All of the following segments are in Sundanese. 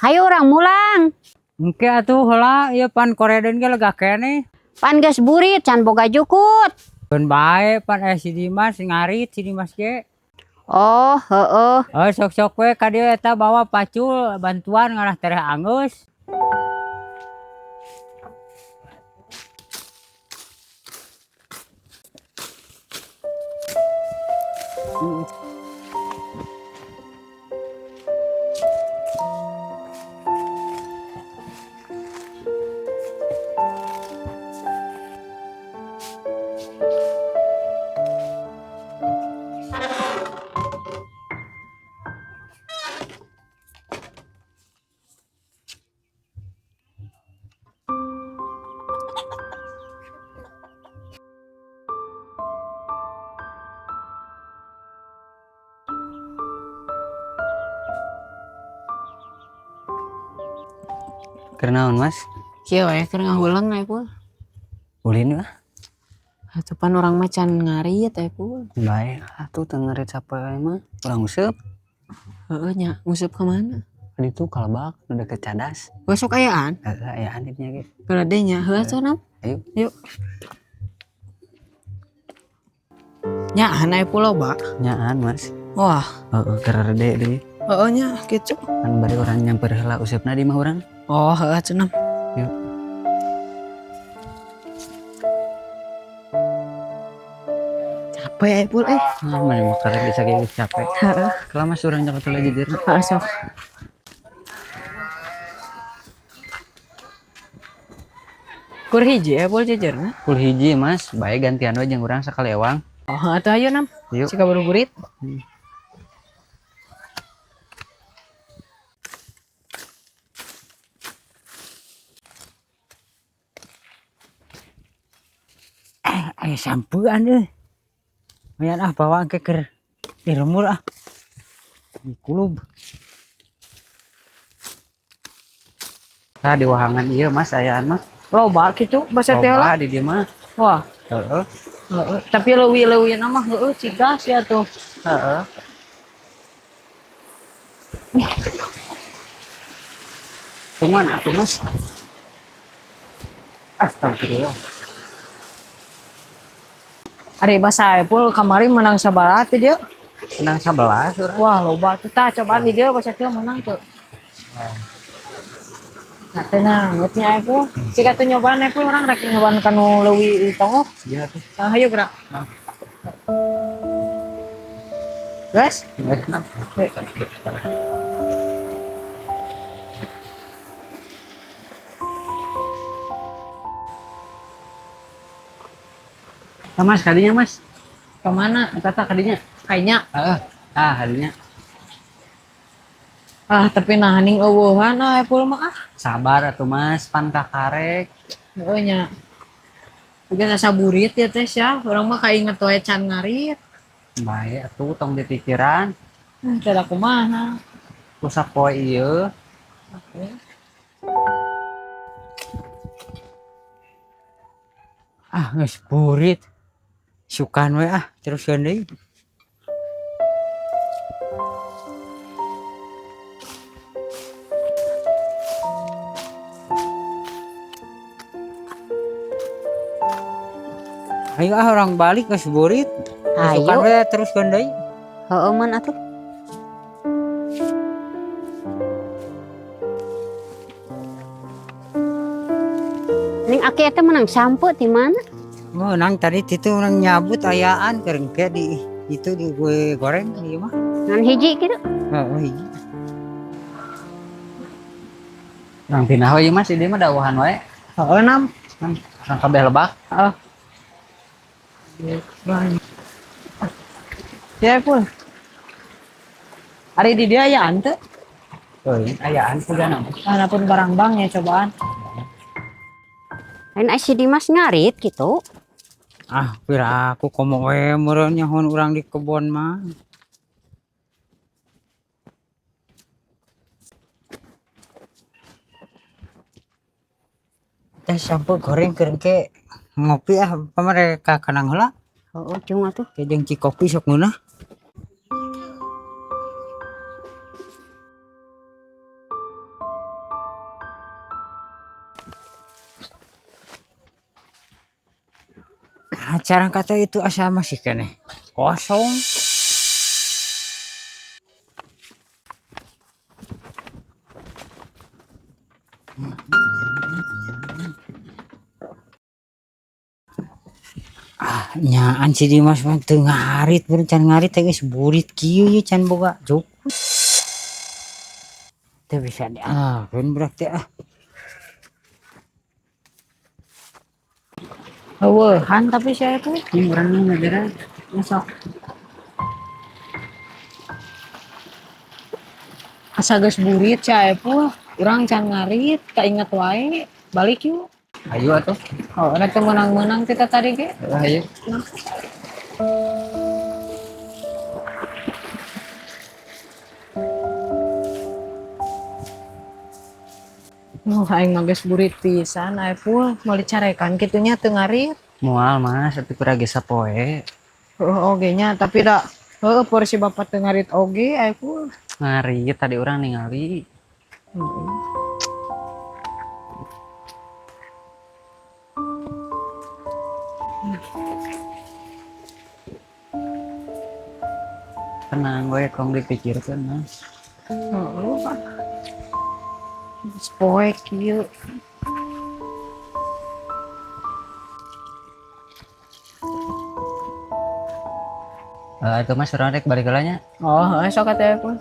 Hayu urang mulang. Engke atuh heula ieu pan koredeun ge lega keneh. Pan geus burit can boga jukut. Keun bae pan aya si Dimas ngarit si Dimas ge. Oh, heeh. Oh, sok-sok we ka dieu eta bawa pacul bantuan ngarah tereh angeus. Keur naon, Mas? Kieu we keur ngahuleng aya pul. Ulin ah. Atuh pan urang mah can ngarit aya pul. Bae atuh teu ngarit sapoe mah. Urang useup. Heeh nya, nguseup ka mana? Di ditu kalebak nu deket cadas. Besok ayaan? Heeh, ayaan di dinya ge. Gede nya, heuh atuh nam. Ayo. Yuk. Nyaan aya pul loba. Nyaan, Mas. Wah, Heeh, keur rede deui. Heeh nya kitu. Kan bari urang nyamper heula useupna di imah urang. Oh, heeh atuh nam. Yuk. Capek aya pul eh. Ah, mana mah karek bisa ge geus capek. Heeh. Kalah Mas urang nyokot heula jejerna. Heeh sok. Kur hiji aya pul jejerna. Kul hiji, Mas. Bae gantian we jeung urang sakalewang. Oh, atuh ayo nam. Yuk. Sika burit. Aya sampean euy. Lumayan ah bawa engke keur diremur ah. Di kulub. Tah di wahangan ieu Mas ayaan mah. Loba kitu basa teh Loba lah. di dieu mah. Wah, Heeh. heeh. Tapi leuwih-leuwihna mah heueuh cigas ya tuh. Heeh. Tungguan atuh Mas. Astagfirullah. Ari basa aya pul kamari menang sabaraha teh dia? Menang 11 urang. Wah, loba tuh tah cobaan di dieu basa teh menang tuh. Nah, tenang, ngerti aya pul. Jika tuh nyobaan aya pul urang rek nyobaan kanu leuwih tongoh. Iya tuh. Nah, ayo gerak. Guys, Nah, Mas, kadinya Mas. kemana? Eta tah kadinya. Kayaknya Heeh. Ah, kadinya. ah tapi nah ning eueuhan ah pul mah ah. Sabar atuh Mas, pan kakarek. Heueuh nya. Juga asa burit ya teh sia, urang mah kainget wae can ngarit. Bae atuh tong dipikiran. Teh da kumaha. Ku sapoe ieu. Ah geus burit. Sukan we ah teruskeun deui. Ayo ah orang balik geus burit. Sukan Ayo. we teruskeun deui. Heeh man atuh. Ning aki eta menang sampe ti mana? Menang tadi itu orang nyabut ayaan keur engke di itu di gue goreng ieu mah. Ngan hiji kitu. Heeh hiji. Urang pindah we ieu Mas, di dieu mah dawahan wae. Heeh nam. Urang kabeh lebak. Heeh. Ya pul. Ari di dieu ayaan teu? Euy, ayaan pugana. Mana pun barang bang ya cobaan. Lain aya si Dimas ngarit kitu. Ah, pira aku komo we meureun nyahoan urang di kebon mah. Teh sampe goreng keur engke ngopi ah pamere ka kanang heula. Heeh, cung atuh. Ke jeung cikopi sok ngeunah. Nah, cara kata itu asa masih keneh kosong. Ah, nyaan si Dimas mah teu ngarit, bener can ngarit teh geus burit kieu ye can boga jukut. Teu bisa dialahkeun budak teh ah. Eueuhan tapi sia itu. Ini urang mah ngagera. Masuk. Asa geus burit sia Epul, urang can ngarit, kainget wae, balik yuk. Ayo atuh. Oh, rek teu meunang-meunang kita tadi ge. Ayo. Oh, aing mah geus burit pisan, Epul, moal dicarekan kitu nya teu ngarit. Moal Mas, tapi kurang ge sapoe. Heuh oge nya, tapi da heueuh porsi bapak teu ngarit oge, Epul. Ngarit tadi urang ningali. Tenang we kong dipikirkeun Mas. Heeh. Geus poek kieu. Itu Mas urang rek balik heula nya. Oh, heuh sok atuh Epul.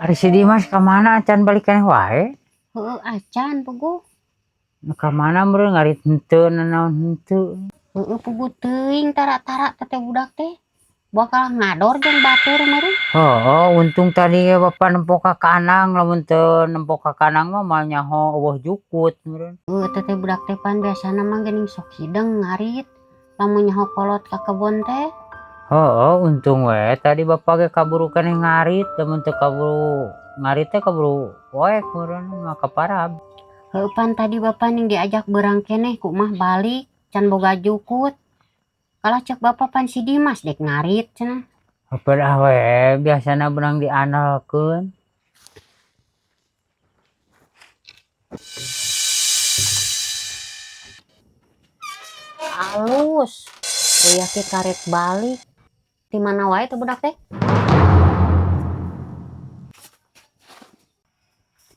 Ari si Dimas ka mana can balik keneh wae? Heueuh acan puguh. Ka mana meureun ngarit henteu nanaon henteu. Heueuh puguh teuing tara-tara teh budak teh. Bakal ngador jeung batur meureun. Heueuh, untung tadi ge bapak nempo ka kandang, lamun teu nempo ka kandang mah moal nyaho eueuh jukut meureun. Heueuh teh budak teh pan biasana mah geuning sok hideng ngarit. Lamun nyaho kolot ka kebon teh. Heueuh, untung we tadi bapak ge kaburu keneh ngarit, lamun teu kaburu ngarit teh kaburu poek meureun mah kaparab. Heueuh pan tadi bapak ning diajak beurang keneh ku mah balik can boga jukut. Kalah cek bapak pan si Dimas dek ngarit cenah. Heupeut ah we, biasana beunang diandalkeun. Alus, uya ke karet balik. Di mana wae teh budak teh?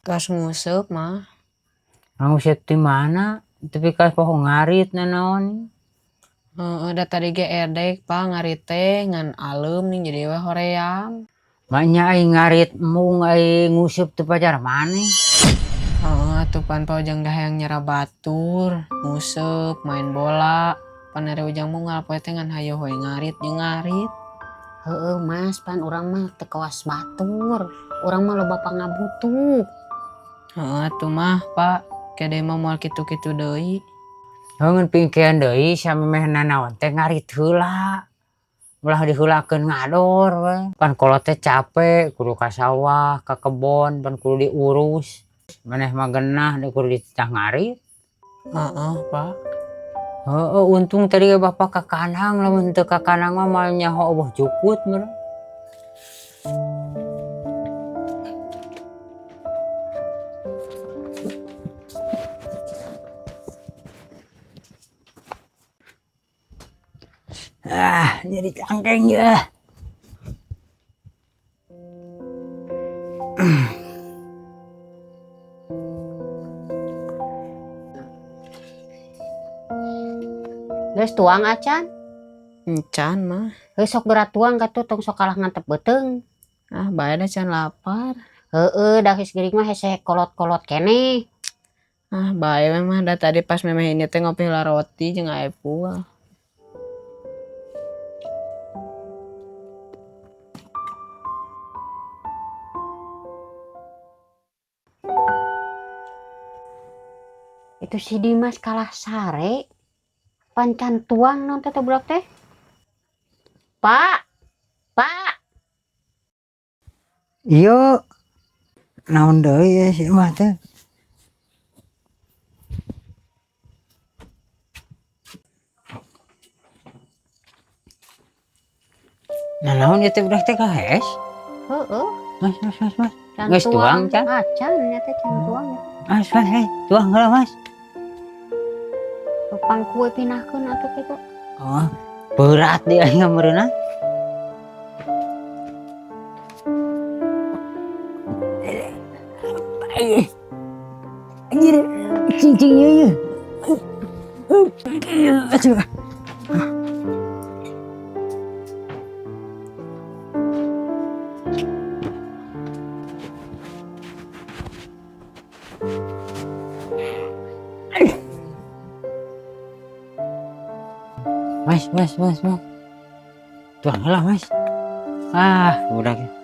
Tos nguseup mah. Nguseup di mana? Tapi ka poho ngarit nanaon. Heeh, da tadi ge edek pa ngarit teh ngan aleum ning jadi we hoream. Maknya aing ngarit embung aing nguseup teu pajar maneh. Heeh, atuh pan pa ujang hayang nyera batur, nguseup, main bola. Pan ari ujang mah unggal poe teh ngan hayoh we ngarit jeung ngarit. Heeh Mas, pan urang mah teu kawas batur. Urang mah loba pangabutuh. Heeh atuh mah, Pak. Kede mah moal kitu-kitu deui. Heuh ngan pingkeun deui samemeh nanaon teh ngarit heula. Ulah diheulakeun ngador we. Pan kolot teh capek kudu ka sawah, ka kebon, pan kudu diurus. Maneh mah genah kudu dititah ngarit. Heeh, Pak. Heeh, untung tadi ge bapak ka kandang, lamun teu ka kandang mah moal nyaho eueuh jukut meureun. Ah, jadi cangkeng ya. Geus tuang acan? Encan mah. Heuh sok geura tuang katuh tong sok kalah ngantep beuteung. Ah, bae da can lapar. Heeh, da geus geuring mah hese kolot-kolot keneh. Ah, bae we mah da tadi pas memeh ini teh ngopi heula roti jeung Aepul. Itu si Dimas kalah sare. Pancan tuang non teh budak teh. Pak. Pak. Iya. Naon deui ya si Imah teh. Nah, naon ieu teh budak teh kahes? Heeh. Mas, mas, mas, mas. Can Geus tuang, can? Acan nya teh can tuang. Mas, mas, hei, tuang heula, Mas. Pang kue pinahkeun atuh kitu. Oh, berat dia aing meureunna. Anjir, cing-cing ieu ieu. Aduh. Mas, mas, mas, mas. Tuang lah, Mas. Ah, udah.